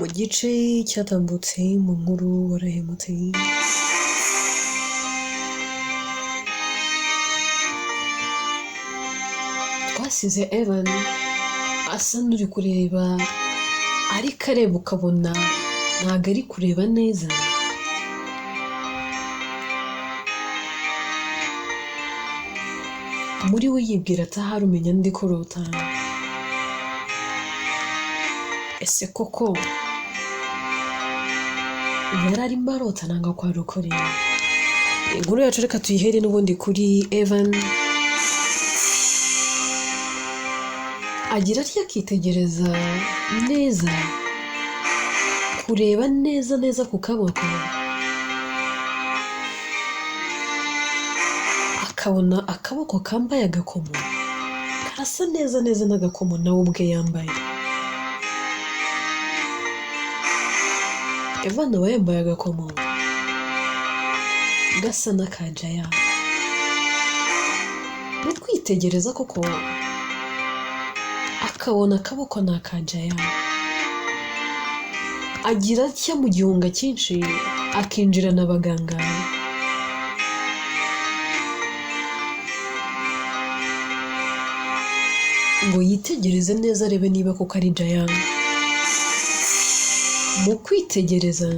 Mu gice cyatambutse mu nkuru warahemutse, twasize Evan asa n'uri kureba ariko areba ukabona ntabwo ari kureba neza. Muri we yibwira ati ahari umenya ndi kurota. Ese koko yari arimo arota nanga ko ari ukuri? Inkuru yacu reka tuyihere n'ubundi kuri Evan. Agira atya akitegereza neza, kureba neza neza ku kaboko, akabona akaboko kambaye agakomo karasa neza neza n'agakomo nawe ubwe yambaye. Evan aba yambaye agakomo gasa n'aka Jaya. Mu kwitegereza koko akabona akaboko ni aka Jaya. Agira atya mu gihunga cyinshi akinjirana abaganga. Ngo yitegereze neza arebe niba koko ari Jaya. Mu kwitegereza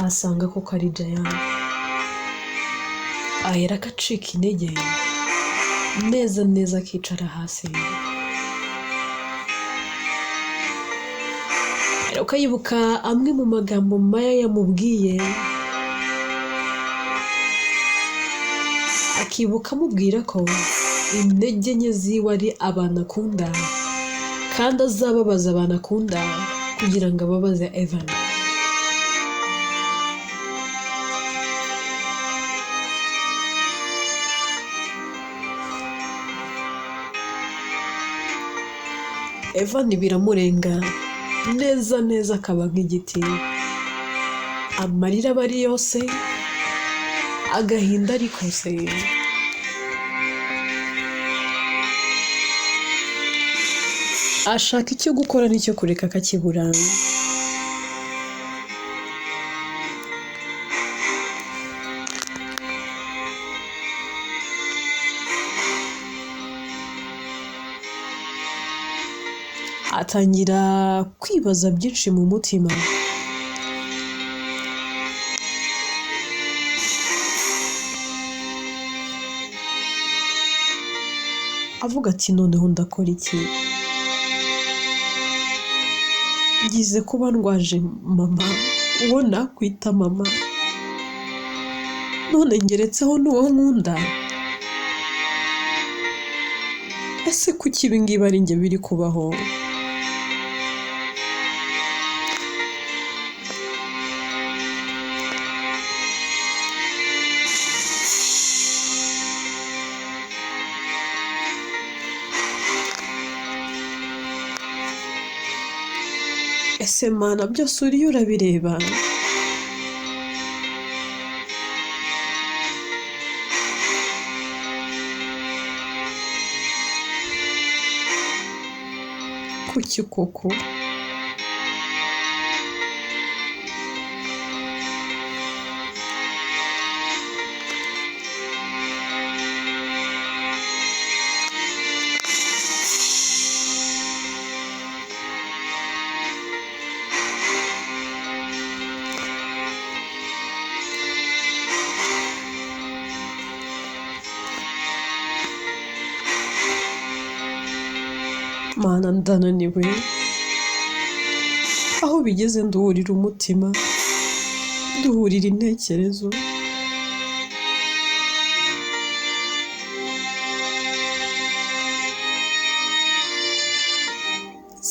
asanga koko ari Jaya. Ahera akacika intege neza neza akicara hasi. Ukayibuka amwe mu magambo Maya yamubwiye, akibuka amubwira ko intege nke ziwe ari abantu akunda kandi azababaza abantu akunda kugira ngo ababaze Evan. Evan biramurenga neza neza akaba nk'igiti, amarira aba ari yose, agahinda ari kose. Ashaka icyo gukora n'icyo kureka akakibura. Atangira kwibaza byinshi mu mutima. Avuga ati noneho ndakora iki? Ngize kuba ndwaje mama, uwo nakwita mama, none ngeretseho n'uwo nkunda. Ese kuki ibi ngibi ari njye biri kubaho? Ese Mana byose uriyo urabireba? Kuki koko? Mana ndananiwe, aho bigeze nduhurira umutima, nduhurira intekerezo.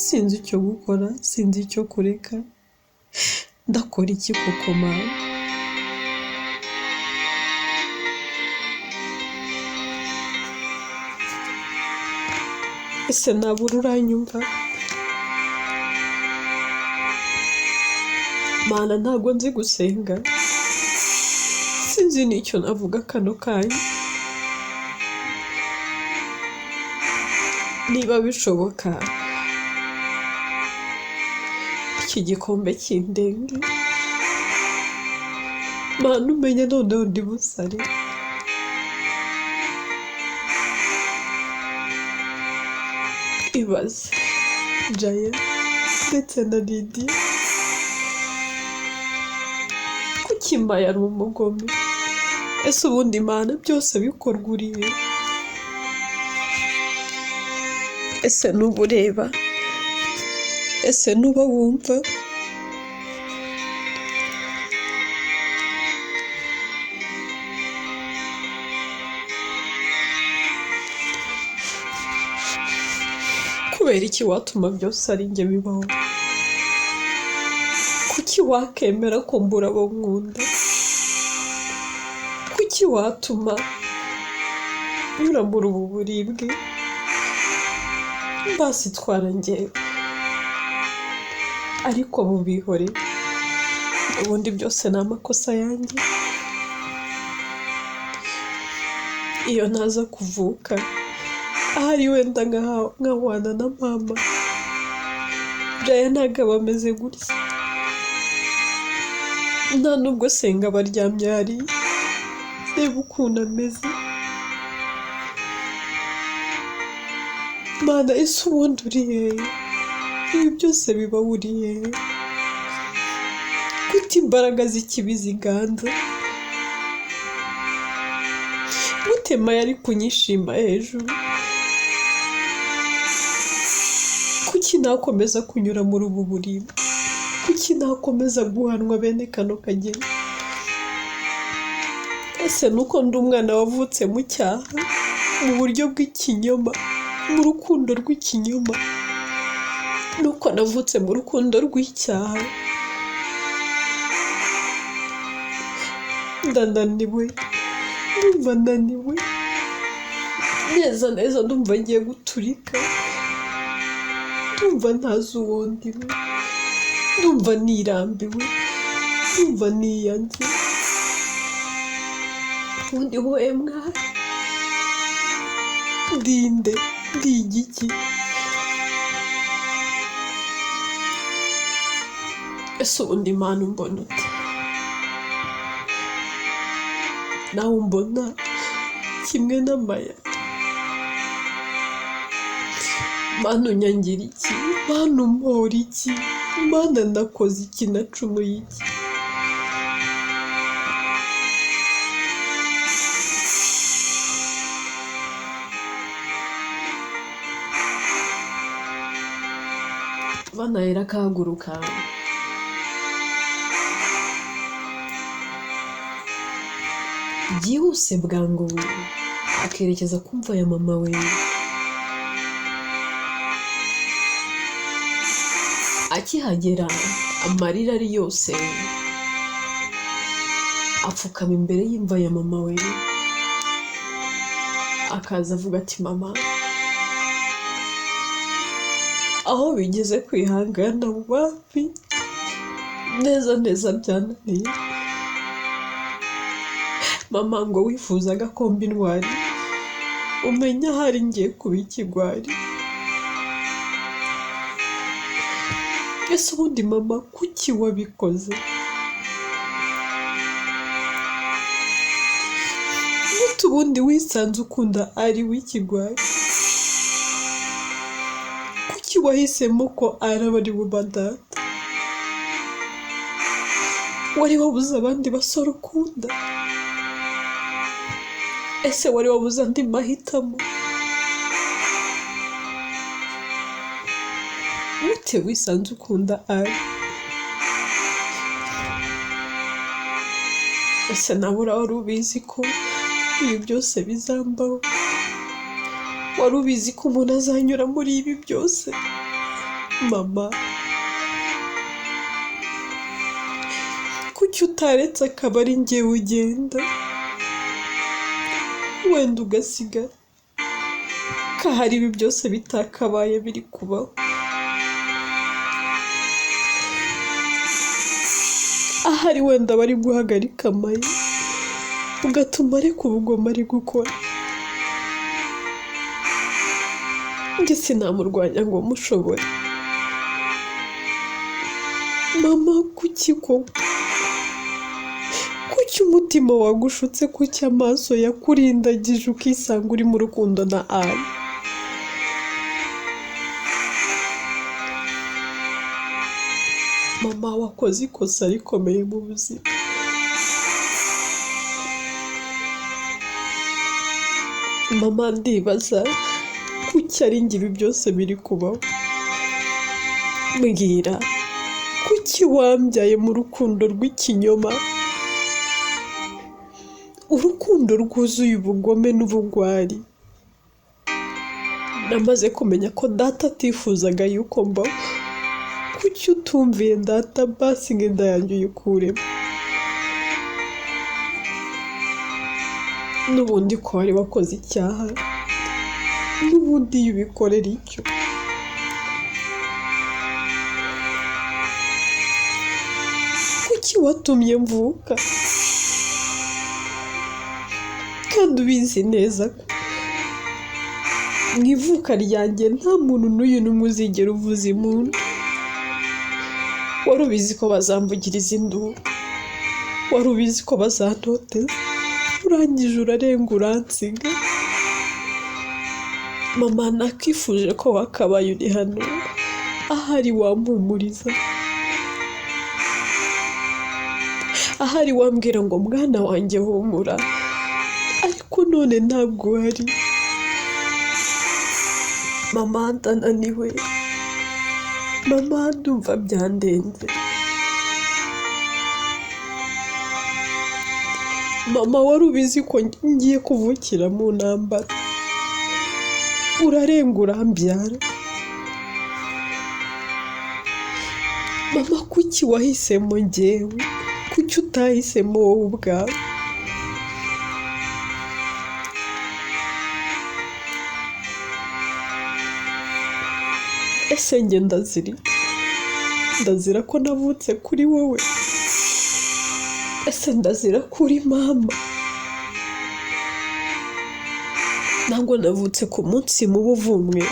Sinzi icyo gukora, sinzi icyo kureka, ndakora iki koko Mana? Ese nabura uranyumva? Mana ntabwo nzi gusenga, sinzi n'icyo navuga kano kanya. Niba bishoboka iki gikombe cy'indenge, Mana umenye noneho ndi busare. Ibaze Jaya ndetse na Lidiya, kuki Maya ari umugome? Ese ubundi Mana byose bikorwa urihe? Ese nuba ureba? Ese nuba wumva? Kubera iki watuma byose ari njye bibaho? Kuki wakemera ko mbura abo nkunda? Kuki watuma nyura muri ubu buribwe? Basi twara njyewe, ariko bubihore, ubundi byose ni amakosa yanjye. Iyo ntaza kuvuka ahari wenda nkahwana na mama, Jaya ntabwo aba ameze gutya, nta nubwo senga abaryamye hariya, reba ukuntu ameze. Mana ese ubundi uri hehe? Ibi byose biba uri hehe? Gute imbaraga z'ikibi ziganza? Gute Maya ari kunyishima hejuru? Kuki nakomeza kunyura muri ubu buribwe? Kuki nakomeza guhanwa bene kano kageni? Ese nuko ndi umwana wavutse mu cyaha, mu buryo bw'ikinyoma, mu rukundo rw'ikinyoma? Nuko navutse mu rukundo rw'icyaha? Ndananiwe, ndumva naniwe neza neza, ndumva ngiye guturika, ndumva ntazi uwo ndiwe, ndumva nirambiwe, ndumva niyanze. Ubundi wowe mwana, ndinde, ndi igiki? Ese ubundi Mana umbona ute? Nawe umbona kimwe na Maya? Mana unyangira iki? Mana umpora iki? Mana nakoze iki? Nacumuye iki? Mana rero akahaguruka byihuse bwangu, akerekeza kumva ya mama we. Akihagera amarira ari yose, apfukama imbere y'imva ya mama we, akaza avuga ati mama, aho bigeze kwihangana wapi, neza neza byananiye. Mama ngo wifuzaga ko mba intwari, umenya ahari ngiye kuba ikigwari. Ese ubundi mama kuki wabikoze? Gute ubundi wisanze ukunda ari w'ikigwari? Kuki wahisemo ko araba ari we data? Wari wabuze abandi basore ukunda? Ese wari wabuze andi mahitamo? Gute wisanze ukunda ari? Ese nawe wari ubizi ko ibi byose bizambaho? Wari ubizi ko umuntu azanyura muri ibi byose? Mama, kuki utaretse akaba ari njyewe ugenda, wenda ugasigara? Kahari ibi byose bitakabaye biri kubaho. Ahari wenda bari guhagarika Maya, ugatuma areka ubugome ari gukora. Njye sinamurwanya ngo mushobore. Mama, kuki koko? Kuki umutima wagushutse? Kuki amaso yakurindagije ukisanga uri mu rukundo na Ali? Mama, wakoze ikosa rikomeye mu buzima. Mama, ndibaza kuki ari njye ibi byose biri kubaho? Mbwira, kuki wambyaye mu rukundo rw'ikinyoma? Urukundo rwuzuye ubugome n'ubugwari. Namaze kumenya ko data atifuzaga yuko mbaho. Kuki utumviye data basi ngo inda yanjye uyikuremo? N'ubundi ko wari wakoze icyaha, n'ubundi iyo ubikorera icyo. Kuki watumye mvuka kandi ubizi neza ko mu ivuka ryanjye nta muntu n'uyu n'umwe uzigera uvuza impundu? Wari ubizi ko bazamvugiriza induru, wari ubizi ko bazantoteza, urangije urarenga uransiga. Mama, nakifuje ko wakabaye uri hano, ahari wampumuriza, ahari wambwira ngo mwana wanjye humura, ariko none ntabwo uhari. Mama, ndananiwe. Mama, ndumva byandenze. Mama, wari ubizi ko ngiye kuvukira mu ntambara, urarenga urambyara. Mama, kuki wahisemo njyewe? Kuki utahisemo wowe ubwawe? Ese njye ndazira iki? Ndazira ko navutse kuri wowe? Ese ndazira kuri mama? Ntabwo navutse ku munsi mubi uvumwe,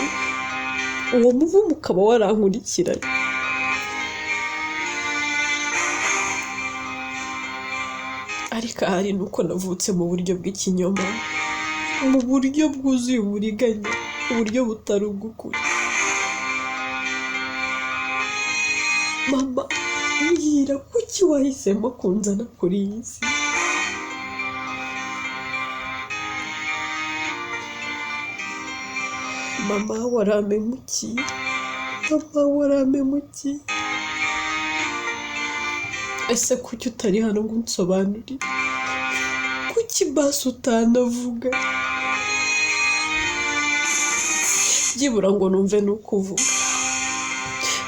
uwo muvumo ukaba warankurikiranye. Ariko ahari ni uko navutse mu buryo bw'ikinyoma, mu buryo bwuzuye uburiganya, uburyo butari ubw'ukuri. Mama, mbwira, kuki wahisemo kunzana kuri iyi si? Mama, warampemukiye. Mama, warampemukiye. Ese kuki utari hano ngo unsobanurire? Kuki basi utanavuga? Byibura ngo numve n'uko uvuga,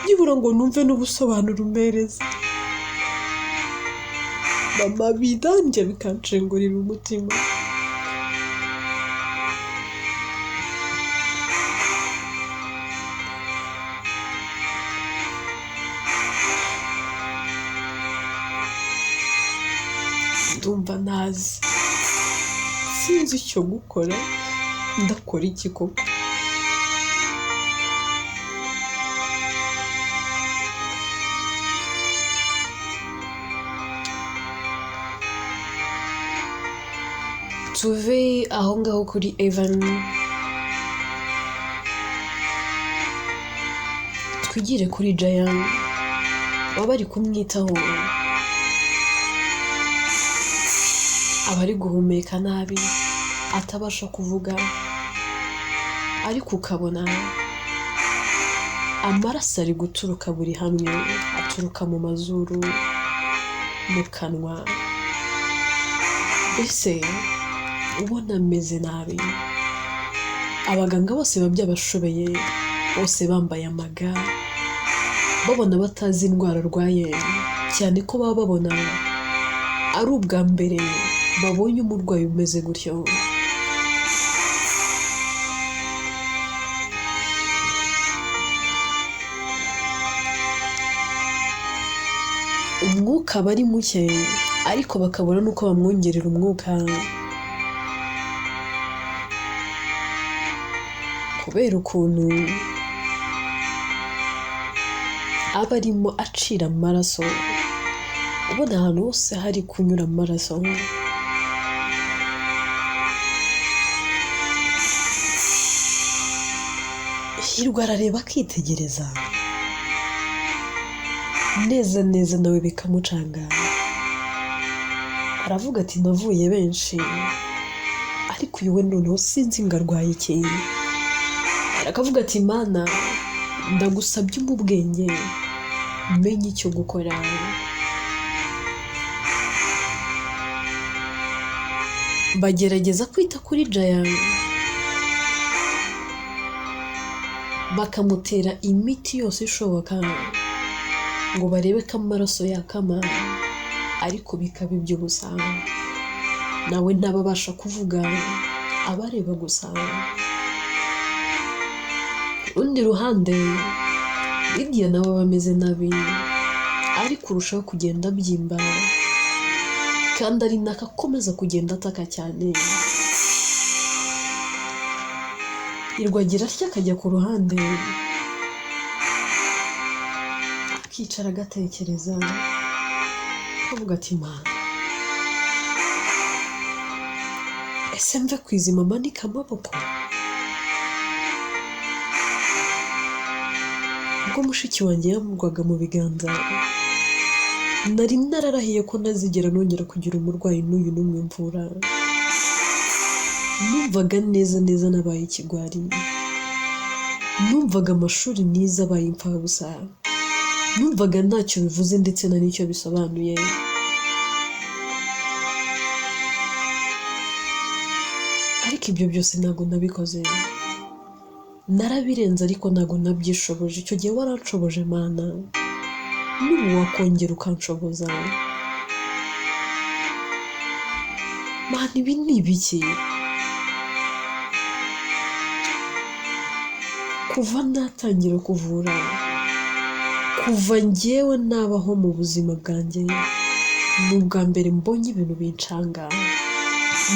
byibura ngo numve n'ubusobanuro umpereza. Mama, birandya bikanshengurira umutima. Ndumva ntazi, sinzi icyo gukora, ndakora iki koko? Tuve aho ngaho kuri Evan, twigire kuri Jayan, baba bari kumwitaho, aba ari guhumeka nabi, atabasha kuvuga, ariko ukabona amaraso ari guturuka buri hamwe, aturuka mu mazuru, mu kanwa, mbese ubona ameze nabi. Abaganga bose biba byabashobeye, bose bambaye amaga, babona batazi indwara arwaye, cyane ko baba babona ari ubwa mbere babonye umurwayi umeze gutyo. Umwuka aba ari muke, ariko bakabura n'uko bamwongerera umwuka, ku Kubera ukuntu aba arimo acira amaraso, ubona ahantu hose hari kunyura amaraso. Hirwa arareba akitegereza neza neza, nawe bikamucanga. Aravuga ati navuye benshi, ariko uyu we noneho sinzi ngo arwaye iki. Akavuga ati Mana ndagusabye umpe ubwenge menye icyo gukora. Bagerageza kwita kuri Jaya, bakamutera imiti yose ishoboka ngo barebe ko amaraso yakama, ariko bikaba iby'ubusa. Nawe ntababasha kuvuga, abareba gusa. Urundi ruhande Lidiya nawe aba ameze nabi, ari kurushaho kugenda abyimba, kandi ari nako akomeza kugenda ataka cyane. Hirwa agira atya akajya ku ruhande, akicara agatekereza, akavuga ati Mana, ese mve ku izima manike amaboko? Ubwo mushiki wanjye yamugwaga mu biganza, nari nararahiye ko ntazigera nongera kugira umurwayi n'uyu n'umwe mvura. Numvaga neza neza nabaye ikigwari, numvaga amashuri nize abaye imfabusa, numvaga ntacyo bivuze ndetse na n'icyo bisobanuye. Ariko ibyo byose ntabwo nabikoze, narabirenze, ariko ntabwo nabyishoboje. Icyo gihe waranshoboje Mana, n'ubu wakongera ukanshoboza. Mana ibi ni ibiki? Kuva natangira kuvura, kuva njyewe nabaho mu buzima bwanjye, ni ubwa mbere mbonye ibintu bincanga,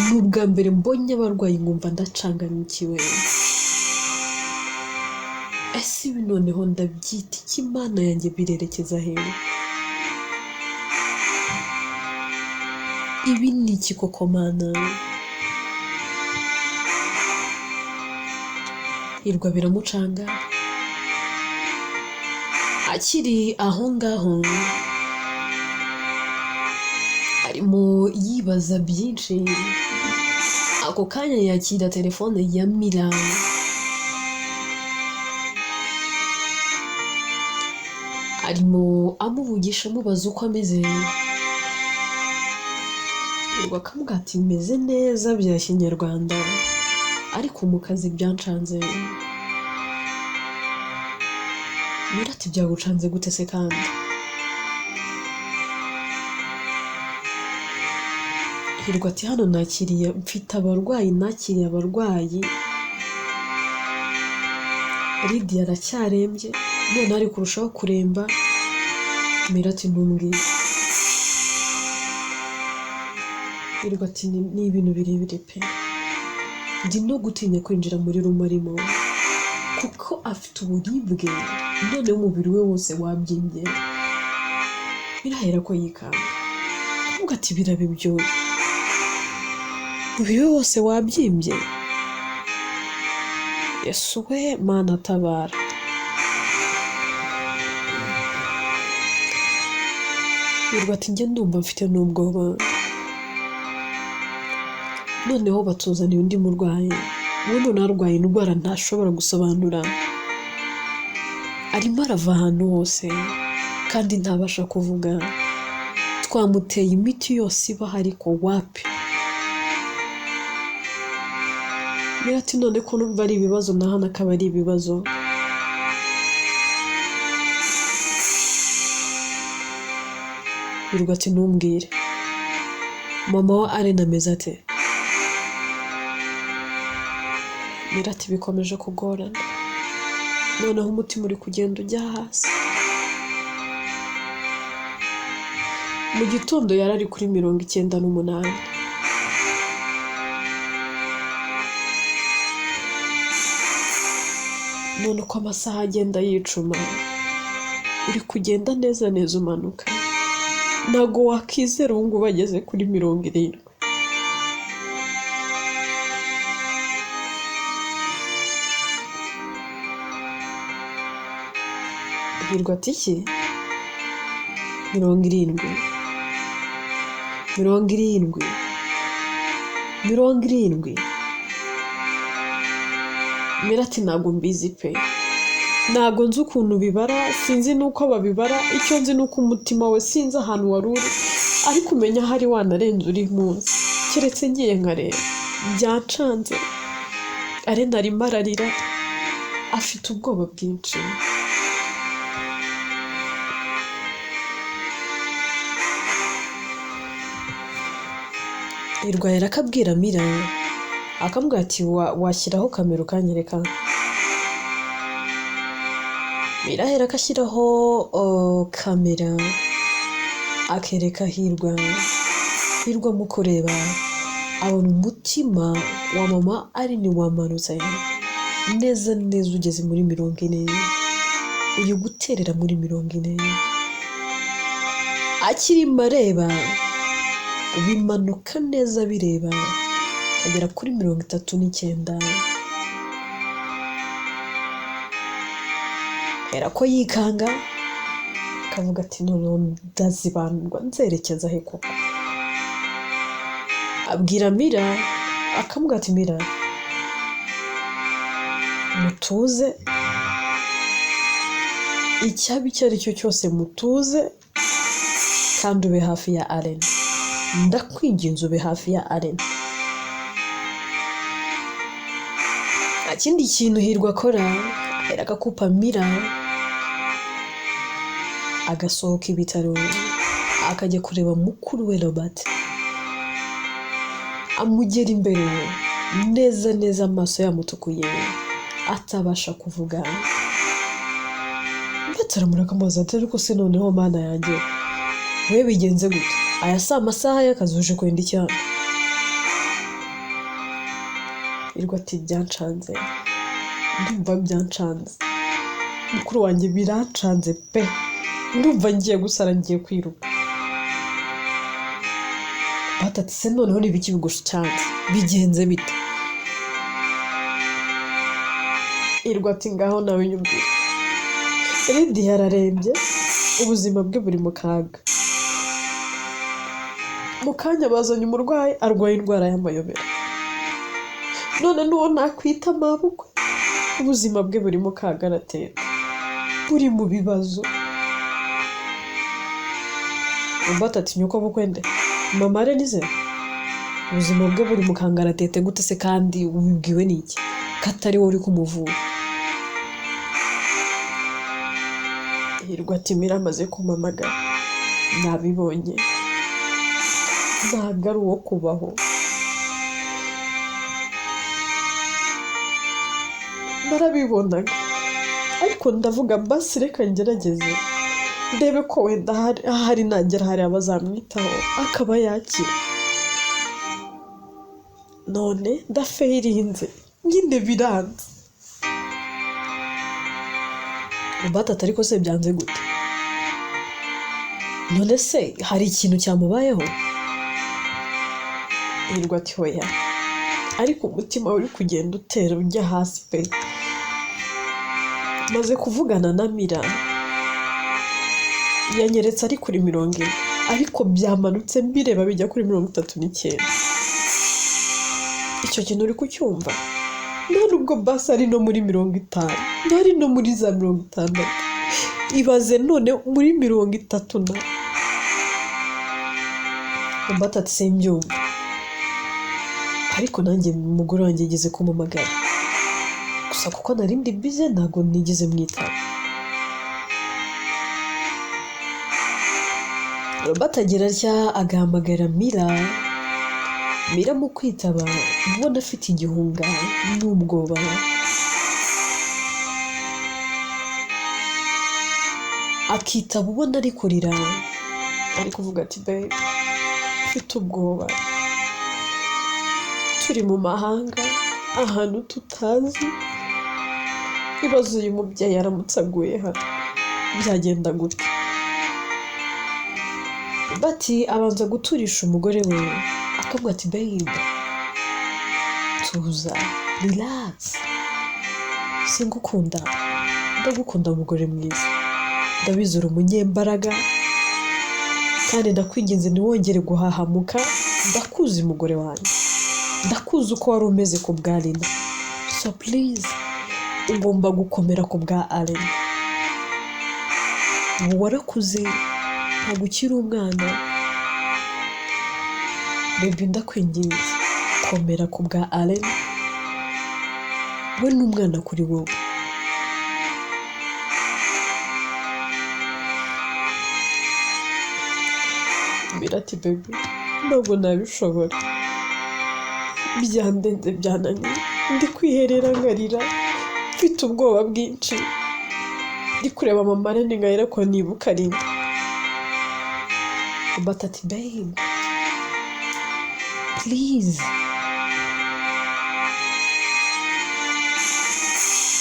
ni ubwa mbere mbonye abarwayi nkumva ndacanganyikiwe. Ese ibi noneho ndabyita iki? Imana yanjye birerekeza he? Ibi ni iki koko Mana? Hirwa biramucanga. Akiri aho ngaho arimo yibaza byinshi. Ako kanya yakira telefone ya Mira. Arimo amuvugisha amubaza uko ameze. Hirwa akamubwira ati meze neza bya kinyarwanda, ariko mu kazi byancanze. Mira ati byagucanze gute se kandi? Hirwa ati hano nakiriye, mfite abarwayi, nakiriye abarwayi. Lidiya aracyarembye, none ari kurushaho kuremba. Mira ati ntumbwire. Hirwa ati ni ibintu birebire pe, ndi no gutinya kwinjira muri rumo arimo, kuko afite uburibwe, noneho umubiri we wose wabyimbye. Birahera ko yikanga, avuga ati biraba ibyo, umubiri we wose wabyimbye. Yesu we Mana tabara. Hirwa ati njye ndumva mfite n'ubwoba. Noneho batuzaniye undi murwayi, we none arwaye indwara ntashobora gusobanura. Arimo arava ahantu hose kandi ntabasha kuvuga. Twamuteye imiti yose ibaho ariko wapi. Mira ati none ko numva ari ibibazo na hano akaba ari ibibazo. Hirwa ati ntumbwire. Mama wa Allen ameze ate? Mira ati bikomeje kugorana, noneho umutima uri kugenda ujya hasi. Mu gitondo yari ari kuri 98. None uko amasaha agenda yicuma, uri kugenda neza neza umanuka, ntabwo wakizera ubu ngubu ageze kuri 70. Hirwa ati iki? 70, 70, 70. Mira ati ntabwo mbizi pe, ntabwo nzi ukuntu bibara, sinzi n'uko babibara, icyo nzi n'uko umutima we sinzi ahantu wari uri, ariko umenya ahari wanarenze uri munsi, keretse ngiye nkareba. Byancanze. Arena arimo ararira, afite ubwoba bwinshi. Hirwa akabwira Mira, akamubwira ati washyiraho kamera ukanyereka. Mira ahera akashyiraho kamera akereka Hirwa. Hirwa mu kureba abona umutima wa mama Aline wamanutse neza neza ugeze muri 40, uri guterera muri 40. Akirimo areba bimanuka neza bireba agera kuri 39. Era ko yikanga akavuga ati noneho ndazibandwa nzerekeza he koko. Abwira Mira akamubwira ati Mira mutuze, icyaba icyo ari cyo cyose mutuze, kandi ube hafi ya Allen, ndakwinginze ube hafi ya Allen. Nta kindi kintu Hirwa akora, ahera agakupa Mira agasohoka ibitaro akajya kureba mukuru we Robert. Amugera imbere neza neza, amaso yamutukuye atabasha kuvuga. Bataramuraka amazi ati ariko se noneho mana yanjye we bigenze gute? Aya si amasaha y'akazi, uje kwenda icyana. Hirwa ati byancanze, ndumva byancanze mukuru wanjye, birancanze pe, ndumva ngiye gusara, ngiye kwiruka. Batati se noneho ni ibiki bigucanze, bigenze bite? Hirwa ati ngaho nawe nyumvira. Lidiya ararembye, ubuzima bwe buri mu kaga. Mu kanya bazanye umurwayi arwaye indwara y'amayobera, none n'uwo nakwita mabukwe, ubuzima bwe buri mu kaga, aratera, buri mu bibazo. Robert ati nyoko bukwe nde? Mama Aline, ubuzima bwe buri mu kangaratete gute se, kandi ubibwiwe n'iki ko atari wowe uri kumuvura? Hirwa ati Mira amaze kumpamagara nabibonye, ntabwo ari uwo kubaho. Narabibonaga ariko ndavuga basi reka ngerageze ndebe ko wenda ahari nagera hari abazamwitaho akaba yakira. None ndafeirinze nyine biranze. Robert ati ariko se byanze gute? None se hari ikintu cyamubayeho? Hirwa ati hoya, ariko umutima uri kugenda utera ujya hasi pe. Maze kuvugana na Mira yanyeretse ari kuri 40, ariko byamanutse mbireba bijya kuri 39. Icyo kintu uri kucyumva? None ubwo basi ari no muri 50, ntari no muri za 60, ibaze none muri 30 na. Robert ati simbyumva, ariko nanjye umugore wanjye yigeze kumpamagara, gusa kuko nari ndi bize ntabwo nigeze mwitaba. Robert agira atya agahamagara Mira. Mira mu kwitaba ubona afite igihunga n'ubwoba. Akitaba ubona ari kurira, ari kuvuga ati babe mfite ubwoba, turi mu mahanga ahantu tutazi, Ibaze uyu mubyeyi aramutse aguye hano byagenda gutya. Bati abanza guturisha umugore we akavuga ati babe tuza relax, singukunda, ndagukunda mugore mwiza, ndabizi uri umunyembaraga kandi ndakwinginze ntiwongere guhahamuka, ndakuzi mugore wanjye, ndakuzi uko wari umeze ku bwa Lina, so please ugomba gukomera ku bwa Allen. Ubu warakuze ntabwo ukiri umwana, baby ndakwinginze komera ku bwa Allen, we ni umwana kuri wowe. Mira ati baby ntabwo nabishobora, byandenze byananiye, ndi kwiherera nkarira, mfite ubwoba bwinshi, ndi kureba mama Allen nkahera ko nibuka Lina. Robert ati babe please,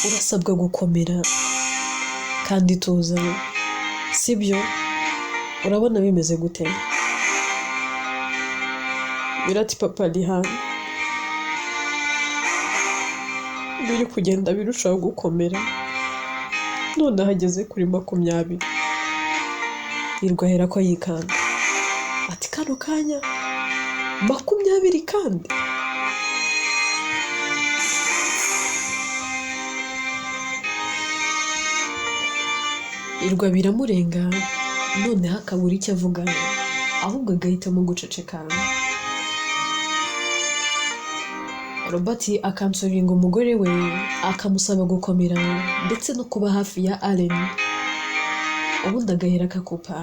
urasabwa gukomera kandi tuza, sibyo? Urabona bimeze gute? Mira ati papa ari hano, biri kugenda birushaho gukomera, none ahageze kuri 20. Hirwa ahera ko yikanga ati kano kanya 20 kandi. Hirwa biramurenga noneho akabura icyo avuga, ahubwo agahitamo guceceka. Robert akansoringa umugore we akamusaba gukomera ndetse no kuba hafi ya Allen, ubundi agahera akakupa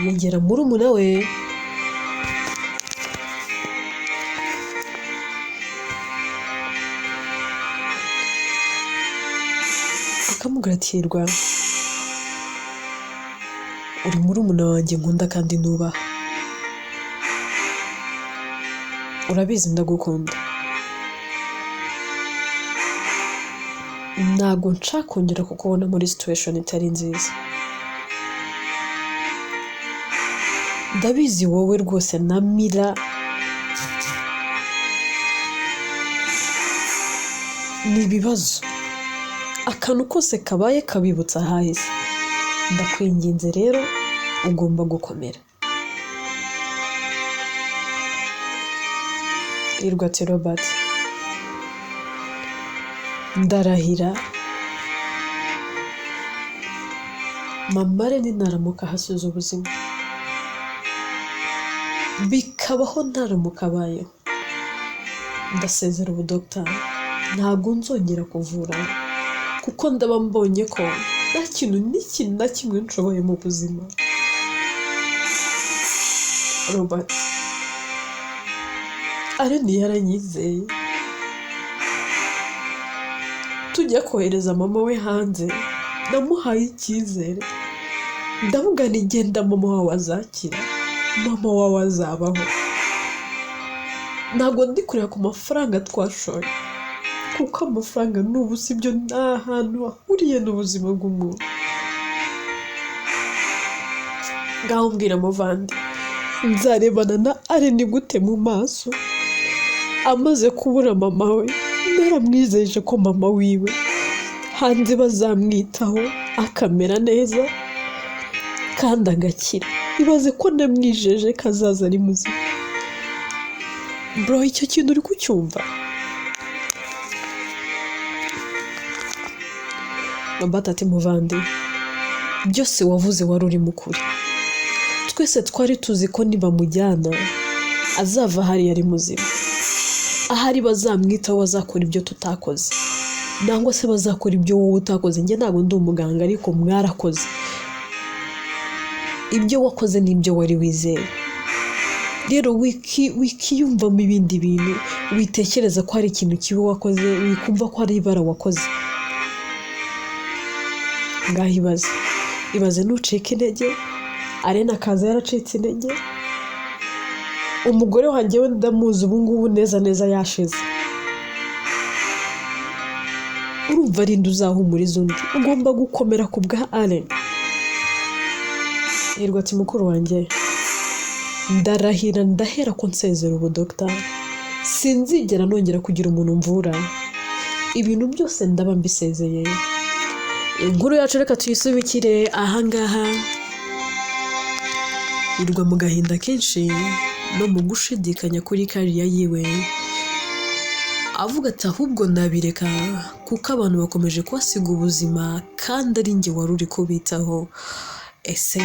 yegera murumuna we. Akamubwira ati Hirwa uri murumuna wanjye nkunda kandi nubaha, urabizi ndagukunda, ntabwo nshaka kongera kukubona muri situation itari nziza, ndabizi wowe rwose na Mira ni ibibazo, akantu kose kabaye kabibutsa ahahise, ndakwinginze rero ugomba gukomera. Hirwa ati Robert ndarahira mama Allen naramuka ahasize ubuzima, bikabaho naramuka abayeho, ndasezera ubu dogita, ntabwo nzongera kuvura kuko ndaba mbonye ko nta kintu n'iki na kimwe nshoboye mu buzima. Robert Allen yaranyizeye, tujya kohereza mama we hanze namuhaye icyizere, ndavuga nti genda mama wawe azakira, mama wawe azabaho, ntabwo ndi kureba ku mafaranga twashoye kuko amafaranga n'ubu sibyo nta hantu ahuriye n'ubuzima bw'umuntu. Ngaho mbwira muvandi, nzarebana na Allen gute mu maso amaze kubura mama we? Naramwizeje ko mama wiwe hanze bazamwitaho akamera neza kandi agakira, ibaze ko namwijeje ko azaza ari muzima. Bro icyo kintu uri kucyumva? Robert ati muvandi byose wavuze wari uri mukuri, twese twari tuzi ko nibamujyana azava hariya ari muzima, ahari bazamwitaho bazakora ibyo tutakoze, nangwa se bazakora ibyo wowe utakoze. Njye ntabwo ndi umuganga ariko mwarakoze, ibyo wakoze n'ibyo wari wizeye. Rero wikiyumvamo ibindi bintu, witekereza ko hari ikintu kibi wakoze, wikumva ko hari ibara wakoze. Ngaho ibaze, ibaze nucika intege, Allen akaza yaracitse intege, umugore wanjye we ndamuzi ubu ngubu neza neza yashize. Urumva ari nde uzahumuriza undi? Ugomba gukomera ku bwa Allen. Hirwa ati: "Mukuru wanjye, ndarahira, ndahera ko nsezera ubu dogita, sinzigera nongera kugira umuntu mvura. Ibintu byose ndaba mbisezeye." Inkuru yacu reka tuyisubikire ahangaha. Hirwa mu gahinda kenshi no mu gushidikanya kuri career yiwe, avuga ati: "Ahubwo nabireka, kuko abantu bakomeje kuhasiga ubuzima kandi ari njye wari uri kubitaho." Ese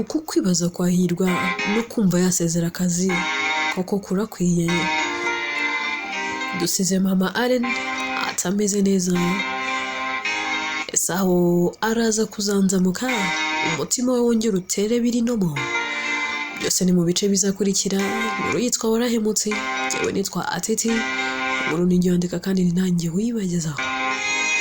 uku kwibaza kwa Hirwa no kumva yasezera akazi koko kurakwiye? Dusize mama Allen atameze neza. Ese aho araza kuzanzamuka, umutima we wongera utere birinomo? Byose ni mu bice bizakurikira. Inkuru yitwa Warahemutse. Njyewe nitwa Atete. Inkuru ni yandika kandi ni nanjye wibagezaho.